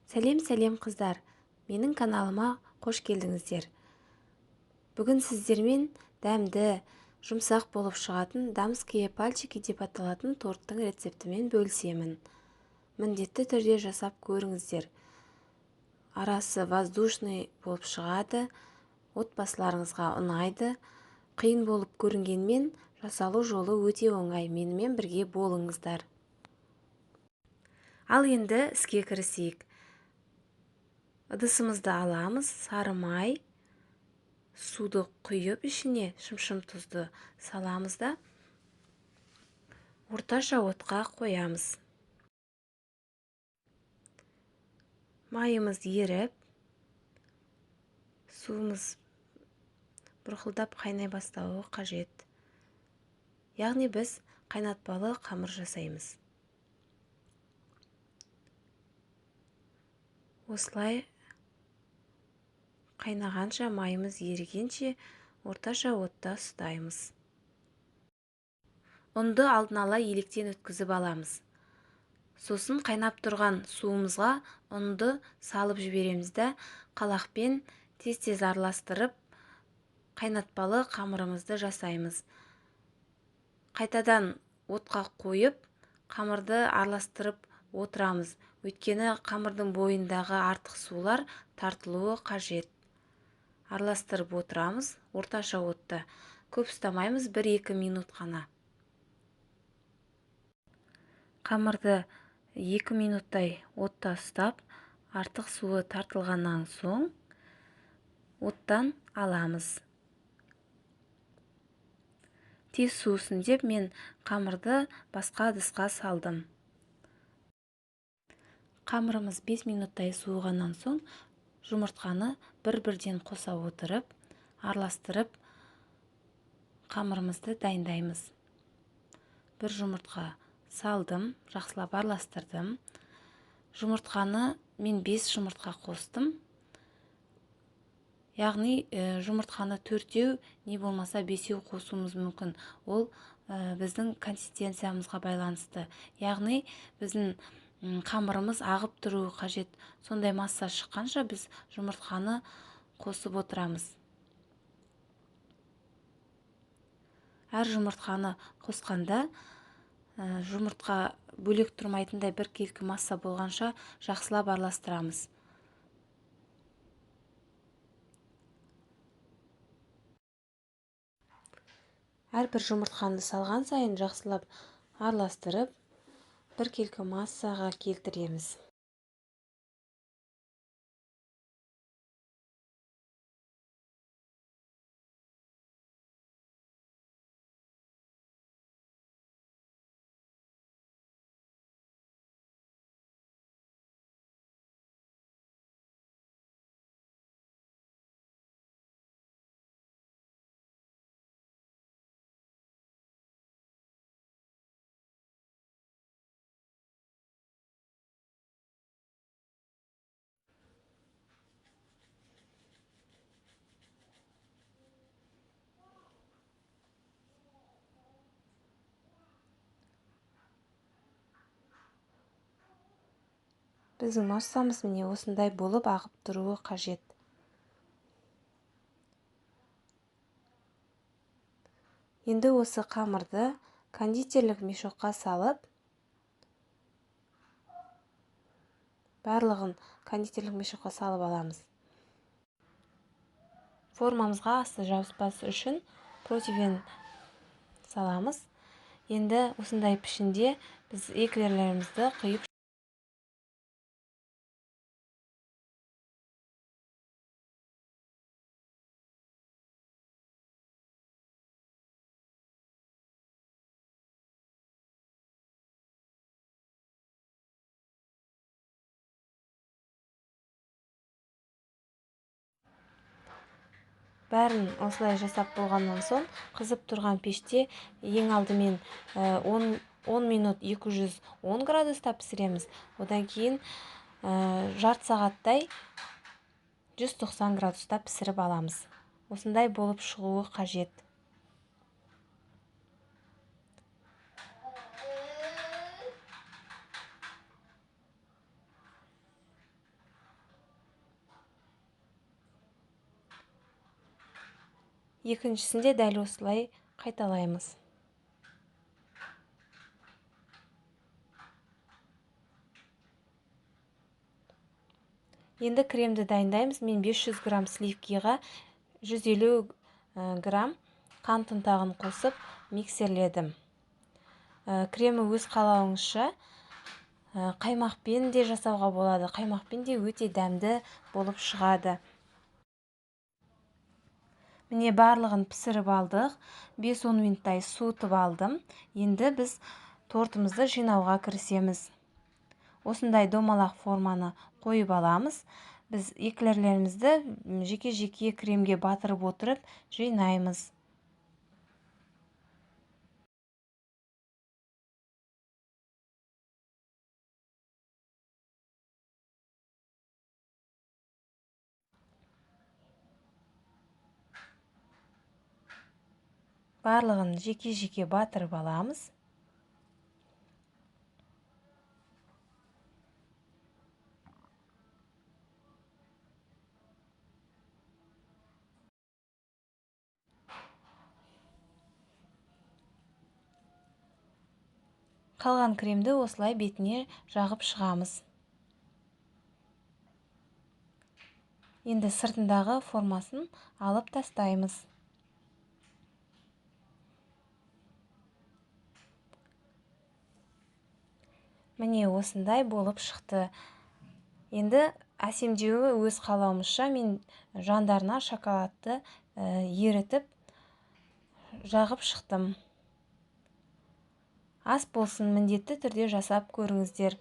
Сәлем, сәлем, қыздар! Менің каналыма қош келдіңіздер. Бүгін сіздермен дәмді, жұмсақ болып шығатын дамские пальчики деп аталатын торттың рецептімен бөлісемін. Міндетті түрде жасап көріңіздер. Арасы воздушный болып шығады, отбасыларыңызға ұнайды. Қиын болып көрінгенмен жасалу жолы өте оңай. Менімен бірге болыңыздар. Ал енді іске кірісейік. Ыдысымызды аламыз, сары май, суды құйып ішіне шымшым тұзды саламыз да орташа отқа қоямыз. Майымыз еріп, суымыз бұрқылдап қайнай бастауы қажет. Яғни біз қайнатпалы қамыр жасаймыз. Осылай қайнағанша, майымыз ерігенше орташа отта ұстаймыз. Ұнды алдын ала електен өткізіп аламыз. Сосын қайнап тұрған суымызға ұнды салып жібереміз да қалақпен тез-тез араластырып, қайнатпалы қамырымызды жасаймыз. Қайтадан отқа қойып, қамырды араластырып отырамыз. Өйткені қамырдың бойындағы артық сулар тартылуы қажет. Араластырып отырамыз орташа отта. Көп ұстамаймыз, 1-2 минут қана. Қамырды 2 минуттай отта ұстап, артық суы тартылғаннан соң оттан аламыз. Тез суысын деп мен қамырды басқа ыдысқа салдым. Қамырымыз 5 минуттай суығаннан соң жұмыртқаны бір-бірден қоса отырып, араластырып, қамырымызды дайындаймыз. Бір жұмыртқа салдым, жақсылап араластырдым. Жұмыртқаны мен 5 жұмыртқа қостым. Яғни, жұмыртқаны 4-еу, не болмаса 5-еу қосуымыз мүмкін. Ол біздің консистенциямызға байланысты. Яғни, біздің қамырымыз ағып тұруы қажет. Сондай масса шыққанша біз жұмыртқаны қосып отырамыз. Әр жұмыртқаны қосқанда, жұмыртқа бөлек тұрмайтындай біркелкі масса болғанша жақсылап араластырамыз. Әрбір жұмыртқаны салған сайын жақсылап араластырып, біркелкі массаға келтіреміз. Біздің массамыз міне осындай болып ағып тұруы қажет. Енді осы қамырды кондитерлік мешокқа салып, барлығын кондитерлік мешокқа салып аламыз. Формамызға асты жабыспас үшін противень саламыз. Енді осындай пішінде біз эклерлерімізді құйып бәрін осылай жасап болғаннан соң қызып тұрған пеште ең алдымен 10 минут 210 градуста пісіреміз. Одан кейін жарты сағаттай 190 градуста пісіріп аламыз. Осындай болып шығуы қажет. Екіншісінде дәл осылай қайталаймыз. Енді кремді дайындаймыз. Мен 500 грамм сливкиға 150 грамм қант ұнтағын қосып миксерледім. Кремі өз қалауыңызша, қаймақпен де жасауға болады. Қаймақпен де өте дәмді болып шығады. Міне барлығын пісіріп алдық. 5-10 минуттай суытып алдым. Енді біз тортымызды жинауға кірісеміз. Осындай домалақ форманы қойып аламыз. Біз эклерлерімізді жеке-жеке кремге батырып отырып жинаймыз. Барлығын жеке-жеке батырып аламыз. Қалған кремді осылай бетіне жағып шығамыз. Енді сыртындағы формасын алып тастаймыз. Міне осындай болып шықты. Енді әсемдеуі өз қалауымызша. Мен жандарына шоколадты ерітіп жағып шықтым. Ас болсын, міндетті түрде жасап көріңіздер.